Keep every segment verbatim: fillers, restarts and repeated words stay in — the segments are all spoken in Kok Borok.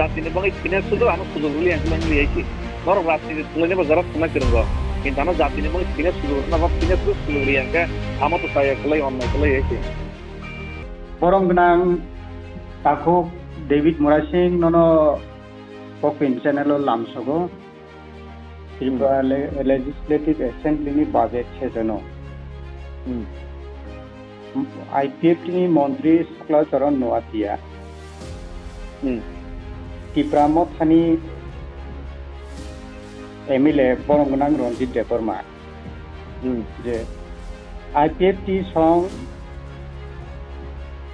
Jatini bagwi thwina sujuk, ano sujuk rwliya hwnwi wngwi se. Norok rajniti thwnglainai ba jora thwngna kwrwngo. Kintu ano jatini bagwi thwina sujuk rwna ba thwina sujuk rwliya hwnkhe amo to chaya kwlai, onnai kwlai se. Borom gwnang takhuk David Murasing nono Kokpin channel o lamsogo. Tripura Hmm. Le-, Legislative Assembly ni budget session o Hmm. I P F T ni montri Sukla Charan Noatia Hmm. Tipra Mothani M L A borom gwnang Ranjit Debbarma Hmm. je I P F T song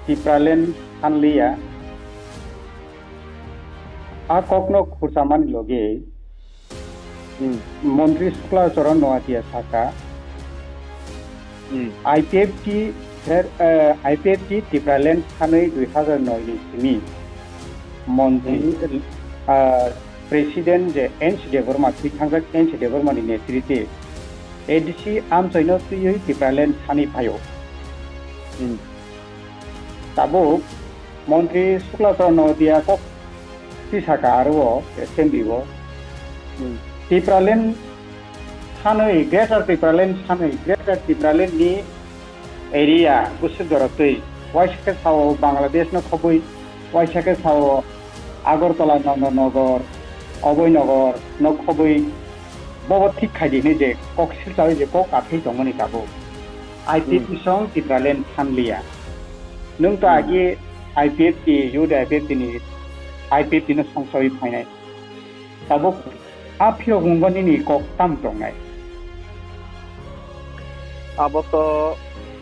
Tipraland sanliya. A kokno khurchamani logi Hmm. Montri Sukla Charan Noatia saka, Hmm. I P F T her, eh, I P F T Tipraland sanwi dui hazar noi ni simi montri, Hmm. ah, president je N C Debbarma, thwi thangjak N C Debbarma ni netritwi A D C amchaino twiwi Tipraland sani phaio. Hmm. Tabuk montri Sukla Charan Noatia kok tisaka aro o assembly o Hmm. Tipraland sanwi, Greater Tipraland sanwi, Greater Tipraland ni area bwswk jora twi. Waisa khe sao Bangladesh no khobwi, waisa khe sao Agartala, Nandanagar, Abhainagar no khobwi, bobo thik khai di hinwi je kok silchawi je kok athai tongmani tabuk. I P F T Hmm. song Tipraland sanliya. Nwng to Hmm. agi I P F T, youth I P F T ni, I P F T no songsawi phainai. Tabuk a phirok mungba nini kok tam tongnai. Abo to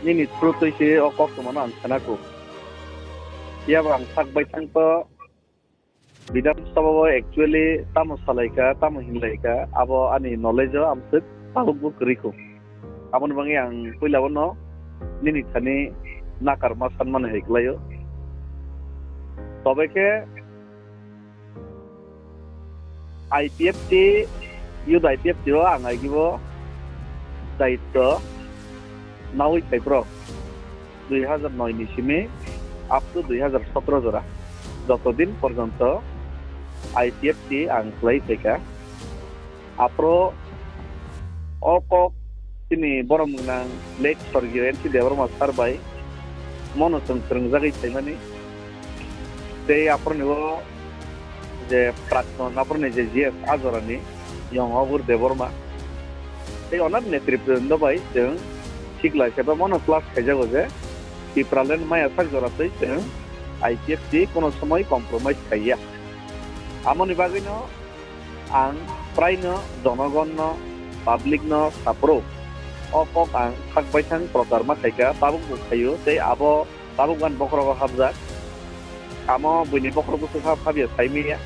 nini through twi se o kok tongmano ang khna kuk. Phiya ba ang sak bai thang to Bidhan Sabha o actually tamo salai kha, tamo hinlai kha, abo ani knowledge o amswk tabuk bo kwrwi kho. Aboni bagwi ang puila bono nini thani nakarma sanmani hai kwlaio. Tobe khe I P F T, youth I P F T o ang agi bo daitto nawi phai bro. Dui hazar noi ni simi up to dui hazar sotro jora, joto din porjonto I P F T ang khlai phaikha. Aphro o kok chini borom gwnang late sorgiyo N C Debbarma sir bai mono chwng swrwngjagwi phaimani. Tei aphro ni o je Prakton, aphro ni je G S Ajorani, Yong Obur Debbarma. Tei onak netribrundo bai chwng sikla khe ba mono clash khaijago je Tipraland maya sak jora twi chwng I P F T kono somoi compromise khaiya. Amoni bagwino ang praino jonogonno, publicno saphuru o kok ang sak baithang prochar ma khaikha, tabuk bo khaio, tei abo tabuk ani bokhorogo hapjak. Amo buini bokhorok bwswk hap, hapya saimanya.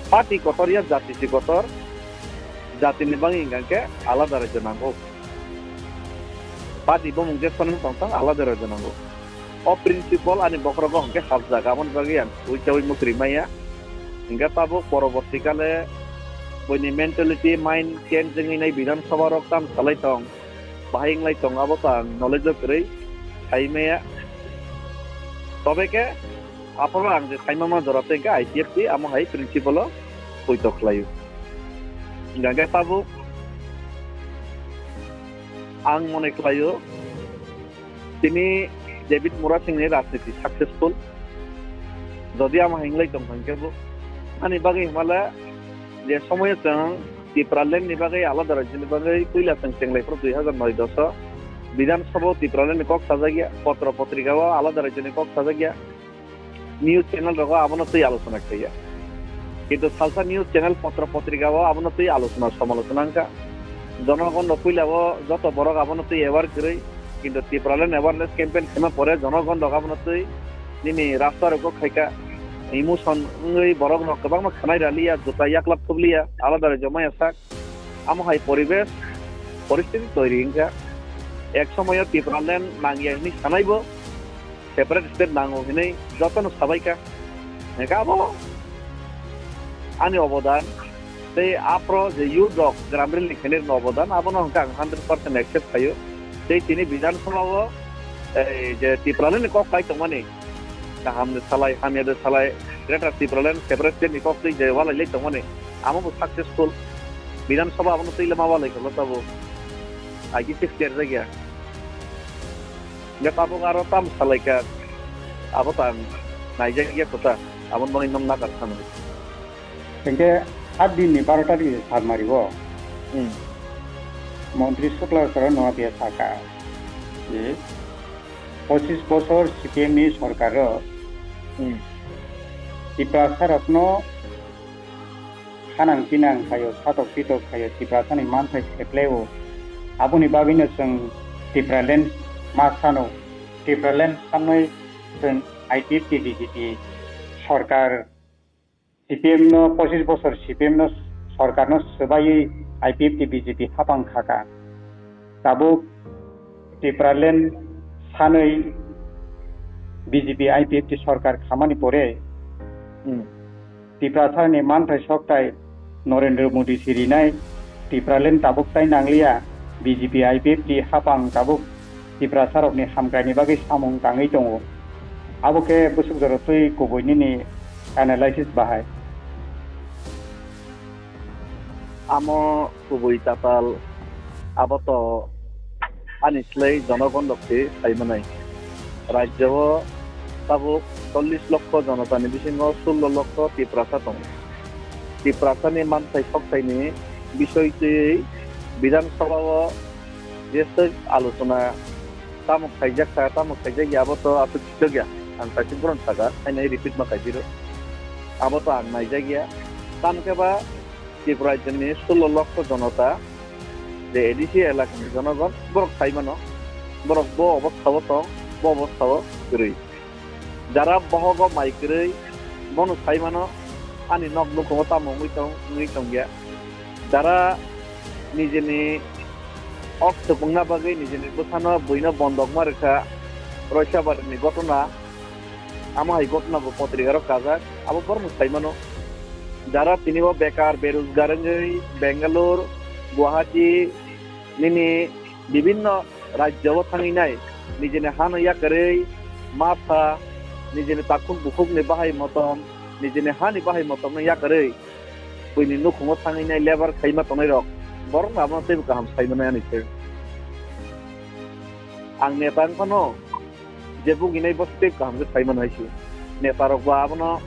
Party kotor ya, jati si kotor. Jatini bagwi hwnkha khe alada rajyo nango. Party bumung je phano tongthang, alada rajyo nango. O principle ani bokhorogo hwnkhe hapjak, aboni bagwi ang uichaui mwkhri maya. Hwnkhe tabuk poroborti kale buini mentality, mind change wngwi nai Bidhan Sabha rok tamo salai tong. Bahai wnglai tong, abo to ang knowledge o kwrwi sai maya. Tobe khe aphano ang je sai mama jora tei khe I P F T amo hai principle o poito khlaio. Hingkha khe tabuk ang mone khlaio, tini David Murasing ni rajniti successful. Jodi amo hinglai tong thang khe bo. Ani bagwi himala je somoyo chwng Tipraland ni bagwi, alada rajyo ni bagwi puila chwng chenglai phuru dui hazar noi dos o Bidhan Sabha o Tipraland ni kok sajak ya, potro potrika o alada rajyo ni kok sajak ya, news channel rogo abono twi alochona khlai ya. Kintu salsa news channel, potro potrika o abono twi alochona samalochona wngkha. Jonogon rok puila o joto borok abono twi aware kwrwi, kintu Tipraland awareness campaign khaima pore jonogon rok abono twi nini rasta rogo khaika emotion wngwi borok rok kwbangma khwnai raliya, juta yaklap thubliya, alada rajyo maya sak. Amo hai poribesh, poristiti toiri wngkha. Ek somoyo Tipraland nangya hinwi sanaibo, separate state nango hinwi jotono sabaikha. Hingkhe abo ani obodan, tei aphro je youth rok gram rally khainai rokni obodan, abono hwnkhe ang hundred percent accept khaio. Tei tini Bidhan Sabha o, ei, je Tipraland ni kok kai tongmani, kaham de salai, hamya de salai, Greater Tipraland Separate State ni kok twi je walai lai tongmani, amo bo successful. Bidhan Sabha abono twi lama walai kholo tabo. Agi six clear jagya. Hingke tabuk aro tam salai kha, abo ta ang naijak ya kota, aboni bagwi nong nakar kha nang. Hingke aa din ni baro tarik ni sal mari o. Hmm. Montri Sukla Charan Noatia saka. Hmm. Pochis bosor C P M ni sorkar o. Hmm. Tiprasa rokno Khanang pinang khaio, satok pitok khaio, Tiprasani manthai sepleo. Aboni bagwino chwng Tipraland ma sano, Tipraland sanwi chwng I P F T B J P sorkar, C P M no, pochis bosor C P M no sorkarno swbaiwi I P F T B J P hapang khaka. Tabuk Tipraland sanwi B J P I P F T sorkar khamani pore, hmm, Tiprasani manthai soktai Narendra Modi si rinai Tipraland tabuk tai nangliya, B J P I P F T hapang tabuk Tiprasarokni hamkraini bagwi samung tangwi tongo. Abo khe bwswk jora twi kubui nini analysis bahai. Amo kubui tatal, abo to ani slai jonogon rok se sai manai. Rajyo o tabuk chollish lokho jonotani bisingo sullo lokho Tiprasa tongo. Tiprasani manthai soktaini bisoi twi Bidhan Sabha o jeswk alochona tamo khaijak kha, tamo khaijak ya, abo to aswk khichak ya. Ang kaisa bohrok saka, haino repeat ma khaisiro. Abo to ang naijak ya. Tamo khe ba Tripura rajyoni sullo lokho jonota, je A D C elakani jonogon, borok sai mano, borok bo obostha o tong, bo obostha o kwrwi. Jara bohogo mai kwrwi, bono sai mano, ani nok nukhungo tamo wngwi tong, wngwi tongya. Jara nijini ok thwpwngna bagwi nijini bwsano buino bondok ma rwkha, Roisabari ni gotona, amo hai gotona bo potrika rok kajak, abo borok no sai mano. Jara tini bo bekar, berojgar wngwi Bangalore, Guwahati, nini bibinno rajyo o thangwi nai, nijini hano yakarwi ma sa, nijini takhuk bukhuk ni bahai motom, nijini hani bahai motom no yakarwi buini nukhungo thangwi nai labour khaima tongnai rok, borok no abono teibo kaham sai mano ani se. Ang neta wng phano je buginai bo teibo kaham khe sai mano hai se. Neta rok bo abono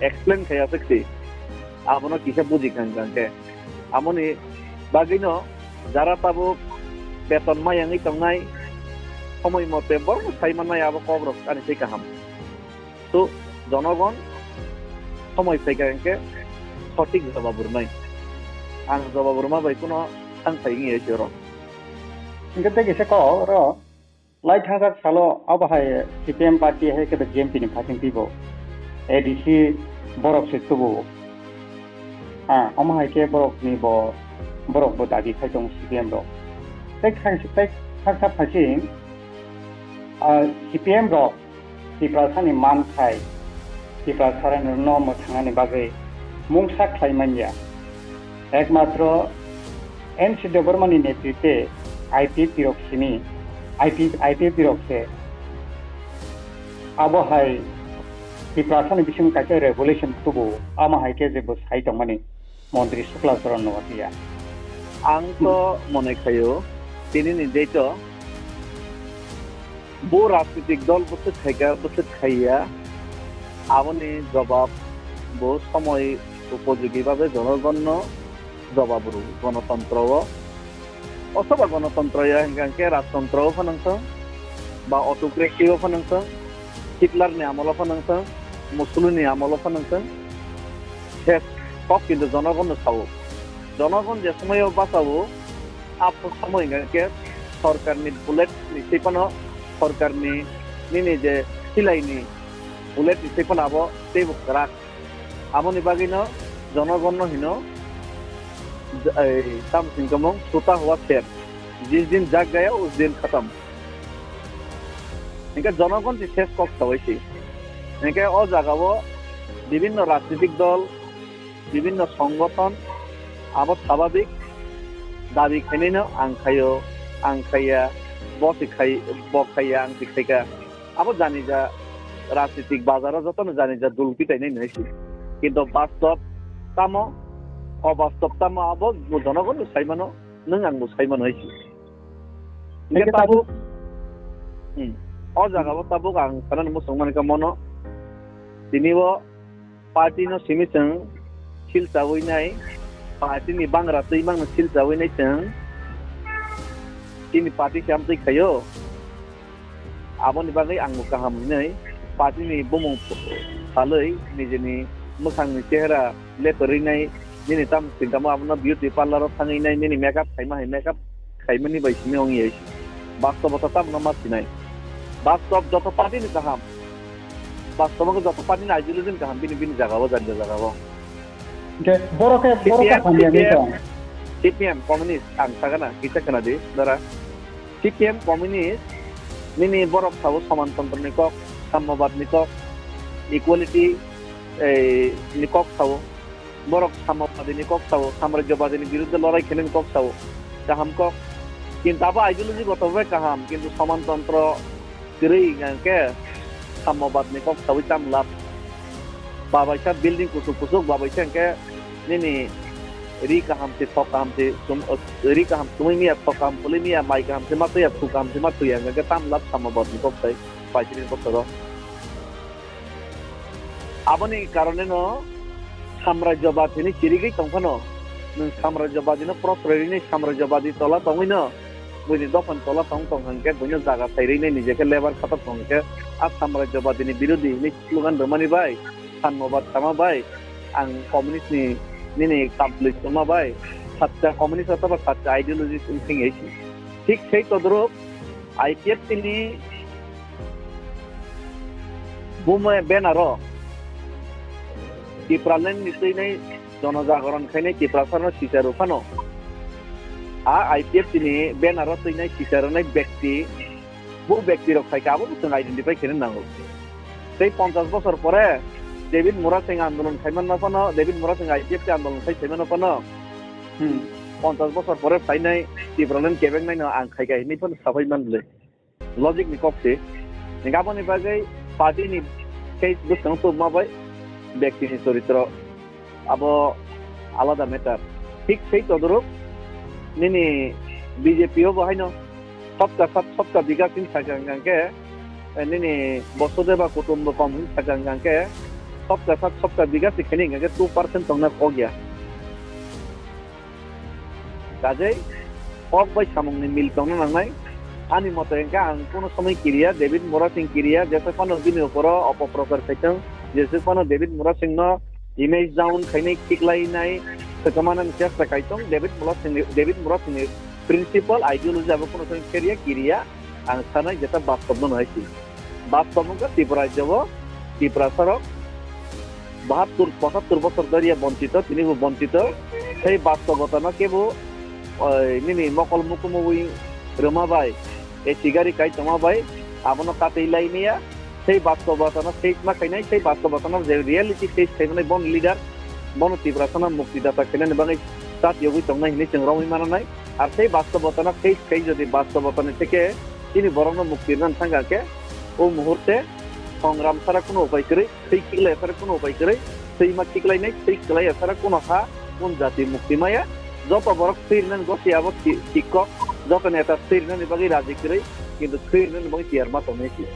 explain khai aswk se. Abono kisa buji kha hwnkhe. Amoni bagwino jara tabuk beton mayangwi tongnai, somoi mote borokno sai mannai abo kokrok ani se kaham. To jonogon somoi phaikha hwnkhe sothik jawab rwnai. Ang jawab rwma bai kuno thang phai wngya se oro. Hwnkhe tei kisa kok oro. Lai thangjak salo abo hai C P M party hai khe B J P ni phaising twibo A D C borok se tubu. Ha, omo hai khe borok ni bo, borok bo dabi khai tongo C P M rok. Tei khang, tei khaksa phaising, ah, C P M rok Tiprasa ni manthai Tiprasa rokno mwthangnani bagwi mungsa khlai manya. Ekmatro N C Debbarma ni netritwe I P F T rok simi, I P, I P F T rok se abo hai Tiprasa ni bisingo kaisa revolution tubu, amo hai khe je bo sai tongmani Montri Sukla Charan Noatia. Ang to mone khayo, tini ni date o Bo rajnitik dol bwswk khaikha, bwswk khaiya, aboni jobab bo somoi upojogi babe jonogonno jobab rw, gonotontro o. Osoba gonotontro ya hwnkha hwnkhe rajtontro o phano wngthong, ba autocracy o phano wngthong, Hitler ni amol o phano wngthong, Mussolini ni amol o phano wngthong, ses kok kintu jonogonno sao. Jonogon je somoio bachao, Aphuru samung hingkha khe sorkarni bullet ni swi phano, sorkarni nini je silai ni bullet ni swi phano abo teibo kwrak. Aboni bagwino jonogonno hino, ei, tamo singkha mung, "Suta hua sher, jis din jag gaya, us din khatam." Hingkhe jonogon se ses kok sawi si. Hingkhe o jagao bibinno rajnitik dol, bibinno songothon abo sababik dabi khainai no ang khaio, ang khaiya, bo se khai, bo khaiya, ang se khaika. Abo jani ja, rajnitik bazaro jotono jani ja dul pitai nai nai si. Kintu bastob tamo, obastob tamo abo jonogono sai mano, nwng angbo sai mano hai si. Hingke Hingke tabuk, tabuk, hmm, o jaga o tabuk ang sanani muchung mani kha mono, tini o party no simi chwng silchawi nai, party ni bangra twi mangno silchawi nai chwng, chini party se amtwi khaio. Aboni bagwi ang bo kaham hinwi party ni bumung phalwi nijini mwkhang ni chehra leperwi nai, nini tamo sintamo abono beauty parlour o thangwi nai, nini makeup khaima hai makeup khaimani bai simi ong ye. Bastobo ta tamno ma sinai. Bastob joto party ni kaham. Bastobo joto party ni ideology ni kaham bini bini jaga o jani jaga o. Hingke borok khe, borok khe C P M, hamya wngwi C P M, tong. C P M, communist, ang sagana, kisa khna di, dara. C P M, communist, nini borok sabo samantantrani kok, sammobadni kok, equality, eh, ni kok sabo. Borok sammobadini kok sabo, samrajyobadini biruddhe lorai khenani kok sabo. Kaham kok. Kintu abo ideology bo tobai kaham, kintu samantantro kwrwi hingkha khe sammobadni kok sawi tamo lab. Babaisa building kuchuk kuchuk, babaisa hingkhe nini ri kaham se, thok kaham se, sum-, ri kaham sumui miya, thok kaham pului miya, mai kaham se ma tuya, thu kaham se ma tuya, hingkha khe tamo lab sammobadni kok sai paitiri bosoro. Aboni karoneno samrajyobad hini chirigwi tongphano, nwng samrajyobadino prosroi rini samrajyobadi tola tongwino, buini dophani tola tong tong hwnkhe buino jaga sai rini nijekhe labour khatok tong hwnkhe a samrajyobadini birodhi hini slogan rwmani bai, sammobad sama bai, ang communist ni nini complete tongma bai, sacha communist othoba sacha ideology wngthang ya si. Thik sei todorok I P F T ni bumai banner o Tipraland ni twi nai jonojagoron khainai Tiprasa no sisa rw phano. A I P F T ni banner o twi nai sisa rwnai bekti, bo bekti rok khai khe abo bo chwng identify khaina nango. Tei ponchash bosor pore David Murasing andolon khaimanma phano, David Murasing I P F T andolon khai khaimanma phano, hmm, ponchash bosor pore phainai Tipraland kebeng naino ang khai kha hinwi phano saphai man bwle. Logic ni kok se. Hingke aboni bagwi party ni case bwskango tubuma bai bekti ni choritro abo alada matter. Thik sei todorok nini B J P o bo haino sabka sath sabka bikas hin sakha hingkha khe, eh, nini Vasudhaiva Kutumbakam hin sakha hingkha khe sabka sath sabka bikas se kheni hingkha khe two percent tongna kok ya. Kajei kok bai samungni mil tongna nangnai. Ani mote hingkhe ang kuno somoi kiriya, David Murasing kiriya, jesa phano bini uporo opoprochar khaitong, jesa phano David Murasingno image down khainai khiklainai swkangmani chesta khaitong, David Murasingni, David Murasingni principle, ideology abo kuno somoi kiriya, kiriya, ang sanai jeta bastobno hai si. Bastobno khe Tripura rajyo o Tiprasarok bahattur, pochattur bosor dhoriya bonchito, tini bo bonchito. Sei bastobotano kebo, oi, nini mokol mukumui rwma bai, A C gari kai tongma bai, abono katwi lai maya. Sei bastobotano face ma khainai, sei bastobotano je reality face khaimani bon leader, bono Tiprasano mukti data khainani bagwi chat yogwi tongnai hinwi chwng romwi mananai. Ar sei bastobotano face khai jodi bastobotani theke chini borokno mukti rwna thangkha khe, o muhurte songram sara kuno upai kwrwi, thwi khiklai sara kuno upai kwrwi, thwi ma khiklainai, thwi khiklai sara kuno ha, kun jati mukti maya. Joto borok thwi rwnani goti abo thi-, thikkok, joto neta thwi rwnani bagwi raji kwrwi, kintu thwi rwnani bagwi tiyar ma tongnai si.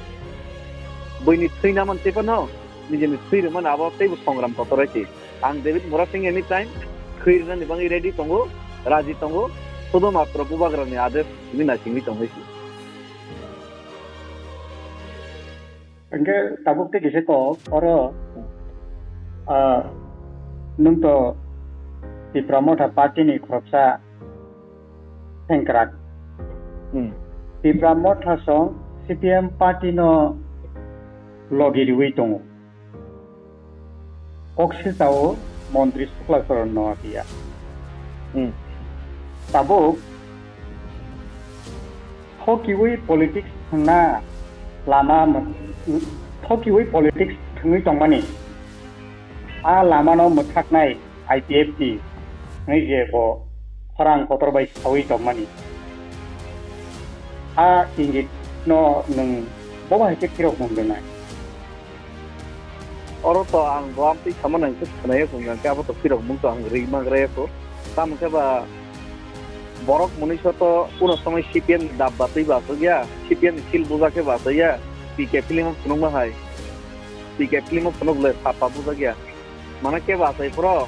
Buini thwi naman tei phano, nijini thwi rwmani abo teibo songram kotor hai si. Ang David Murasing anytime thwi rwnani bagwi ready tongo, raji tongo, sudhu matro Bubagrani adesh simi naisingwi tongwi si. Hingke tabuk tei kisa kok, oro, ah, nwng to Tipra Motha Party ni khoroksa sengkrak. Hmm. Tipra Motha song C P M party no logi riwi tongo. Kok sitao montri Sukla Charan no apiya. Hmm. Tabuk thokiwi politics thwngna lama mw-, thokiwi politics thwngwi tongmani. A lamano mwthaknai I P F T hwnwi je bo khorang kotor bai sawi tongmani. A ingit no nwng bo bai khe phirok mung rwnai. Oro to ang bo amtwi sama nang khe khwnaya kung, hwnkhe abo to phirok mung to ang ri magraya kho. Tamo khe ba borok mwnwi so to kuno somoi C P M ni dab batwi ba aswk ya, C P M ni sil buja khe ba aswk ya, P K film o phunukma hai. P K film o phunuk le sapa buja ya. Mana khe ba asai phoro,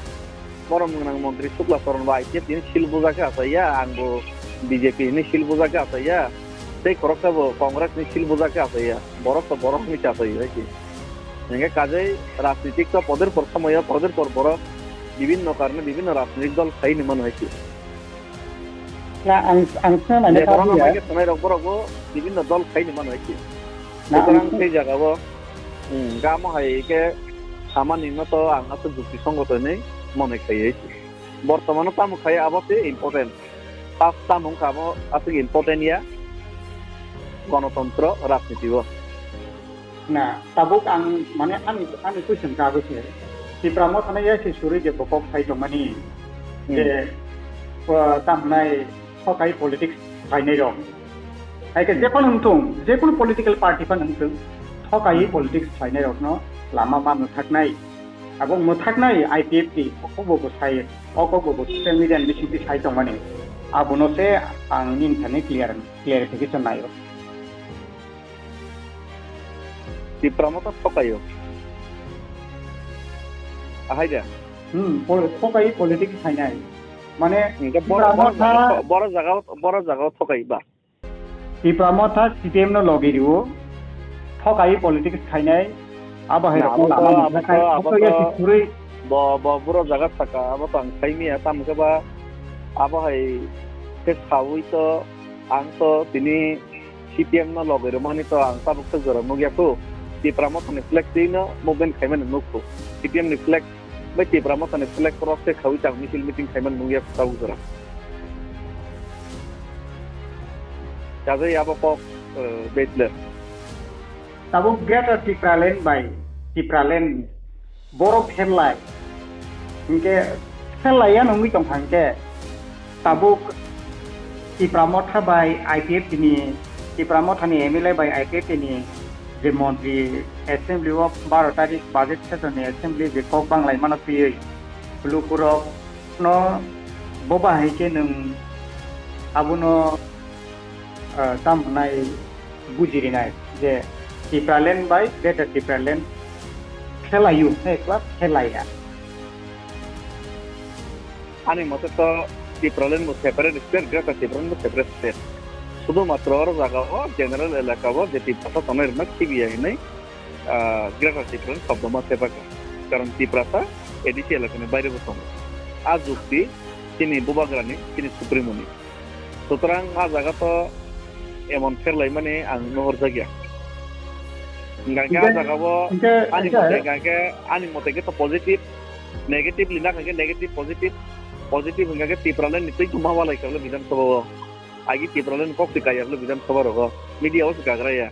borom gwnang montri Sukla Charan ba I P F ni sil buja khe asai ya, ang bo B J P ni sil buja khe asai ya, tei khoroksa bo Congress ni sil buja khe asai ya, borok to borok ni cha asai ya ki. Hingke kajai rajnitik to poder por somoyo, poder por borok bibinno karone bibinno rajnitik dol khai ni mano hai se. Na ang, ang swnamani je borok kabi ya. Amai khe sanai rok borok bo bibinno dol khai ni mano hai se. Na ang Sutorang swn- tei jaga bo, hmm, gamo hai khe samani no to ang aswk jukti songoto hinwi mone khai hai se. Bortomano tamo khai abo se important. Pas tamo wngkha abo aswk important ya gonotontro rajniti o. Na, tabuk ang, mane, ani, ani question ka abo se. Tipra Motha no ya se suri je bo kok sai tongmani. Hmm. Je, uh, tamnai thokai politics khainai rok. Hai khe Hmm. Jekunu wngthung, jekunu political party phano wngthung, thokai Hmm. politics khainai rokno lama ma mwthaknai. Abo mwthaknai I P F T, o kok bo bo sai, o kok bo bo social media ni bisingtwi sai tongmani. Abono se ang nini thani clear, clarification naio. Tipra Motha thokaio. Ahai da. Hmm, pol-, thokai politics khainai. Mane, hingke Tipra boro, boro Motha jaga, boro jaga, boro jaga thokai ba. Tipra Motha C P M no logi rio. Thokai politics khainai. Abo hai na, rokno abo to, lama abo manjaknai. To, abo Abo to, ya si suri. Bo, bo, boro jaga saka, abo to ang khaimiya, tamo khe ba, abo hai khe saui to, ang to tini C P M no logoi rwmani to ang tabuk khe jora nukya kho. Tipra Motha ni flag twi no movement khaimani nukho. C P M ni flag bai Tipra Motha ni flag rok se khaui tang misil meeting khaimani nukya kho tabuk jora. Kajai abo kok, eh, betler. Tabuk Greater Tipraland bai Tipraland borok pherlai. Hinkhe pherlaiya nungwi tongkha hinkhe tabuk Tipra Motha bai I P F T ni, Tipra Motha ni M L A bai I P F T ni je montri assembly o baro tarik budget session ni assembly je kok banglaimano twiwi lukurok no bo bahai khe nwng abono, ah, tamo nai bujirinai je Tipraland bai Greater Tipraland khelaio, hai kla khelaiya. Ani mote to Tipraland bo separate state, Greater Tipraland bo separate state. Sudu matro oro jaga o general elaka o je Tiprasa tongnai rokno khibiya hinwi, ah, Greater Tipraland shobdo ma thepakha. Karon Tiprasa A D C elakani baire bo tongo. A jukti chini bubagrani, chini Supremo ni. Sutrang a jaga to emon pherlaimani ang nuhorjakya. Hingkha khe a jaga bo ani mote, hingkha khe ani mote khe to positive, negative lina khe negative, positive, positive hingkha khe Tipraland ni twi thuma walai khe Bidhan Sabha o. Agi Tipraland kok se kaya bwle Bidhan Sabha rogo, media o se kagra ya.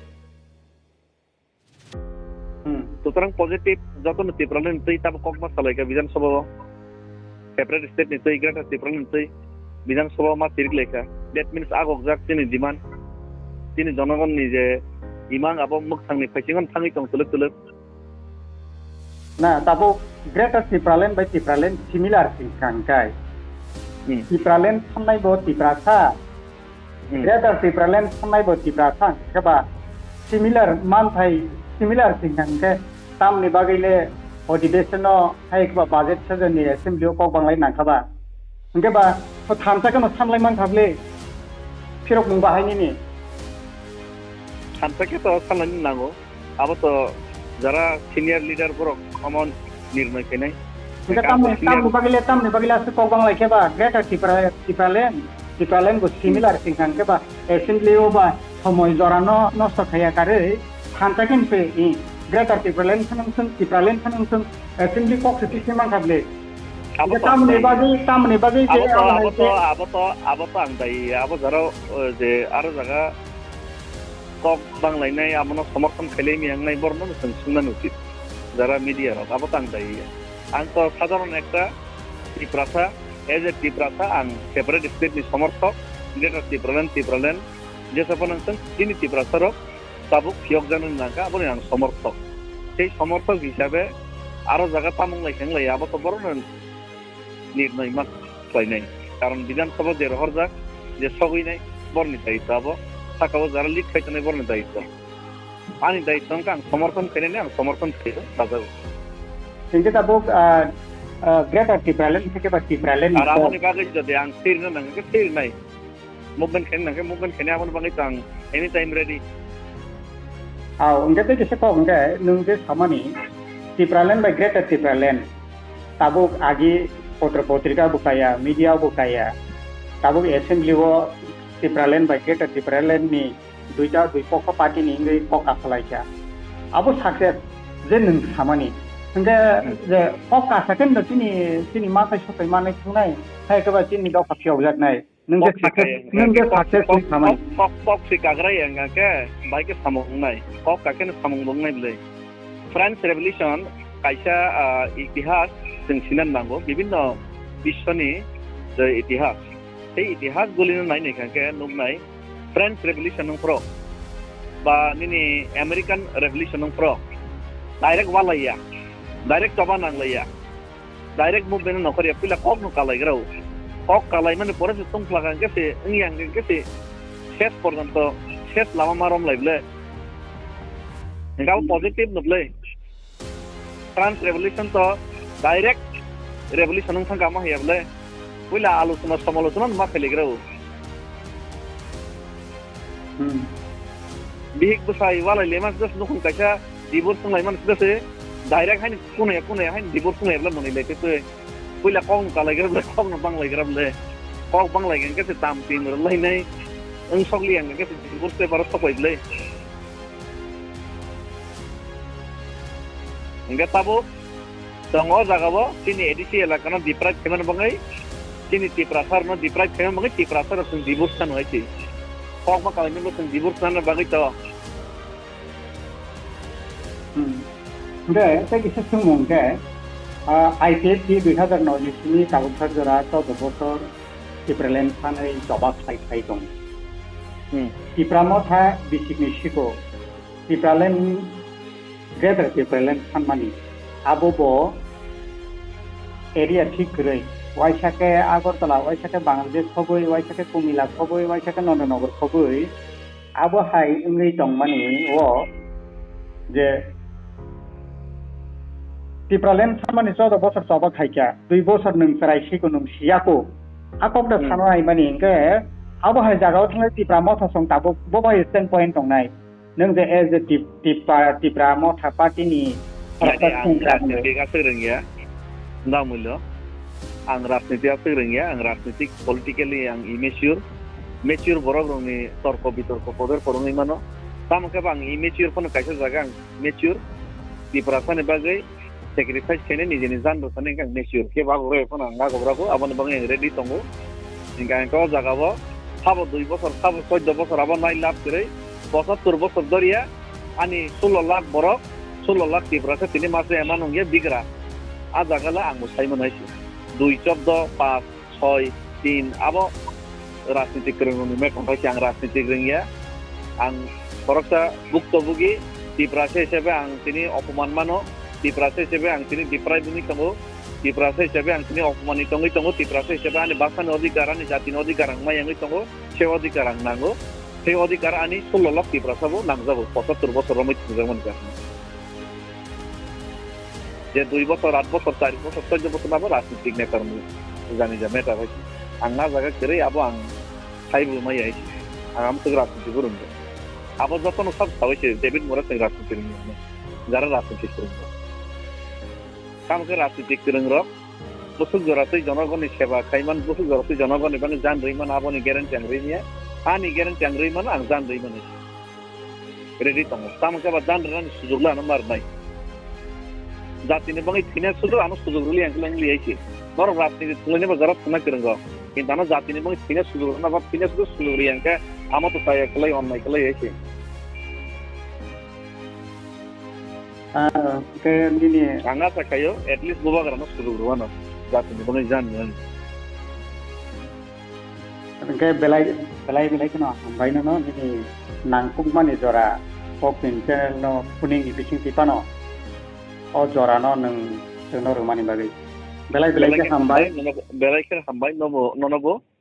Hmm. Sutrang positive, joto no Tipraland ni twi tabo kok ma salai kha Bidhan Sabha o. Separate state ni twi, Greater Tipraland ni twi Bidhan Sabha o ma tirik lai kha. That means agok jak chini demand, chini jonogon ni je imang abo mwkhang ni phaisingo thangwi tong twlwk twlwk. Na, tabuk Greater Tipraland bai Tipraland similar sing kha hingkai. Hmm. Tipraland thangnai bo Tiprasa. Hmm. Greater Tipraland thangnai bo Tiprasa hingke ba similar manthai, similar sing kha hingke tamni bagwi le odibeseno hai khe ba budget session ni assembly o kok banglai nang kha ba. Hingke ba thansa khe no sanlai man kha bwle phirok mung bahai nini. Thansa khe to sanlai nango. Abo to jara senior leader borok omo nirnoi khainai. Hingke tamni, tamni bagwi le, tamni bagwi le aswk kok bang lai khe ba Greater Tipra, Tipraland, Tipraland bo similar sing kha hingke ba assembly o ba somoi jora no nosto khaiya karwi thansa khe pe, i, Greater Tipraland phano wngthung, Tipraland phano wngthung, assembly kok se tisi man kha bwle. Abo hingke to tamni bagwi, tamni bagwi je abo to, abo to, abo to, abo to ang dai, abo jara, o, je aro jaga kok banglainai, abono somorthon khailai miya wngnai, borokno no chwng swngnani uchit. Jara media rok, abo tang dai ya. Ang to sadharon ekta Tiprasa, as a Tiprasa, ang separate state ni somorthok, Greater Tipraland, Tipraland, jesa phano wngthung, chini Tiprasa rok tabuk phiyok janani nangkha, aboni ang somorthok. Sei somorthok hisabe Aro jaga tamung lai khe wng lai, abo to borokno nirnoi ma khlainai. Karon Bidhan Sabha je rohorjak, je sogwinai, borni daitwa abo. Saka o jara lead khai tongnai borni daitwa. Ani daitwa wngkha ang somorthon khainani, ang somorthon khaio, sajago. Hinkhe tabuk, ah, ah, Greater Tipraland theke ba Tipraland ni Ar aboni kok bagwi jodi ang thwi rwna nangkhe thwi rwnai. Movement khaina nangkhe movement khaina aboni bagwi to ang anytime ready. Aw, hwnkhe tei kisa kok hwnkhe nwng je samani Tipraland bai Greater Tipraland tabuk agi potro potrika bo kaya, media bo kaya, tabuk assembly o Tipraland bai Greater Tipraland ni duita dui pokho party ni wngwi kok kasalaikha. Abo success je nwng samani. Hwnkhe Hmm. je kok kasa khe no chini, chini masai sotai manai thungnai, hai khe ba chini dopha phiyokjaknai. Nwng je Kok se success, kaya, nwng je kok, success kok, wng samani. Kok, kok, kok se kagra ya wngkha khe, bai khe samung wngnai. Kok kakhe no samung bo wngnai bwlwi. French Revolution kaisa, ah, itihas chwng sinan nango, bibinno biswoni je itihas. Tei itihas gulino nainai kha khe nuknai French Revolution wng phro ba nini American Revolution wng phro direct walaiya, direct choba nanglaiya. Direct movement no nokharya, puila kok no kalaigra o. Kok kalaimani pore se tongphlak hwnkhe se, wngya hwnkhe se, ses porjonto, ses lama ma romlai ble. Hwnkhe abo positive no ble. Trans revolution to direct revolution wng thangkha ma haya ble. Puila alochona samalochona no ma khailagra o. Hmm. Bihik bwsai walai lema se nukhung kaisa divorce wng laimani se direct haini kunaya kunaya haini divorce wng laibla manwi lai tei tei. Puila kok no kalaigra ble, kok no banglaigra ble. Kok banglai hwnkhe se tam tin rwlainai. Wng sokli hwnkhe se divorce paper o sok lai ble. Hwnkhe tabuk Chwng o jaga o chini A D C elaka no deprive khaimani bagwi, chini Tiprasa rok no deprive khaimani bagwi Tiprasa rok chwng divorce chano hai se. Kok ma kalai nw chwng divorce chana bagwi to. Hmm. Hwnkhe tei kisa swngmung khe, ah, I P F T dui hazar noi ni simi tabuk sar jora chaudo bosor Tipraland sanwi choba khai khai tong. Hmm. Tipra Motha bisik ni siko Tipraland, Greater Tipraland sanmani, abo bo area thik kwrwi, waisa khe Agartala, waisa khe Bangladesh khobwi, waisa khe Kumila khobwi, waisa khe Nandanagar khobwi, abo hai wngwi tongmani o je Tipraland sanmani chaudo bosor choba khaikha, dui bosor nwng chwrai siko nwng siyako, a kokda hmm. Sano aimani hwnkhe abo hai jagao thangwi Tipra Motha song tabuk bo bai stand point tongnai. Nwng je as a Tip-, Tipa-, Tipra Motha Party ni Nai, khoroksa nai, ang chwng rajnitik aswk rwngya. Nda mulyo. Ang rajniti aswk rwngya, ang rajnitik politically ang immature. Mature borok rokni torko bitorko kober porongwi mano. Tamo khe ba ang immature phano kaisa jaga ang mature. Tiprasa ni bagwi sacrifice khainai nijini jan rwchani hwnkhe ang mature. Khe bago rw phano ang ago brago, aboni bagwi ang ready tongo. Hwnkhe ang khe o jaga o sabo dui bosor, sabo chaudo bosor abo nai lab kwrwi, pochattor bosor doriya, ani sullo lakh borok, sullo lakh Tiprasa tini mase eman wngya bigra. A jaga le ang bo sai mano hai se. Dui chobdo, pas, soi, tin, abo rajniti kwrwng rokni matter hai se ang rajniti rwngya. Ang khoroksa bukto bugi Tiprasa hisabe ang tini opoman mano, Tiprasa hisabe ang tini deprive wngwi tongo, Tiprasa hisabe ang tini opoman ni tongwi tongo, Tiprasa hisabe ani bwsani odhikar, ani jatini odhikar ang maya wngwi tongo, se odhikar ang nango, se odhikar ani sullo lakh Tiprasa bo nangjago, pochattor bosor romwi thwngjakmani kaisa. Je dui bosor, aat bosor, char bosor, chaudo bosor abo rajnitik neta rokni jani ja matter hai se. Ang a jaga kwrwi abo ang saibo maya hai se. Ang amtwk rajniti bo rwngya. Abo jotono sab sawi se David Murasing rajniti rwngya hinwi. Jara rajniti kwrwng rok. Tamo khe rajniti kwrwng rok bwswk jora twi jonogoni seba khaiman, bwswk jora twi jonogoni bagwi jan rwi mano, aboni guarantee ang rwi manya. Ani guarantee ang rwi mano, ang jan rwi mano. Ready tongo. Tamo khe ba dan rwnani sujuk le ano ma rwnai. Jatini bagwi thwina sujuk ano sujuk rwli ang khe wngli hai se. Norok rajniti thwnglaini ba jora thwngna kwrwng rok. Kintu ano jatini bagwi thwina sujuk rwna ba thwina sujuk sujuk rwi ang khe amo to chaya kwlai onnai kwlai hai se. Ah, khe nini Ang asa khaio at least bubagrano sujuk rwano. Jatini bagwi jan rwnani. Hwnkhe belai, belai, belai kheno hambai nono nini nangkukmani jora Koktin channel no phuning ni bising twi phano. o jorano nwng chwngno rwmani bagwi. Belai belai khe hambai. Belai khe hambai nobo, nonobo.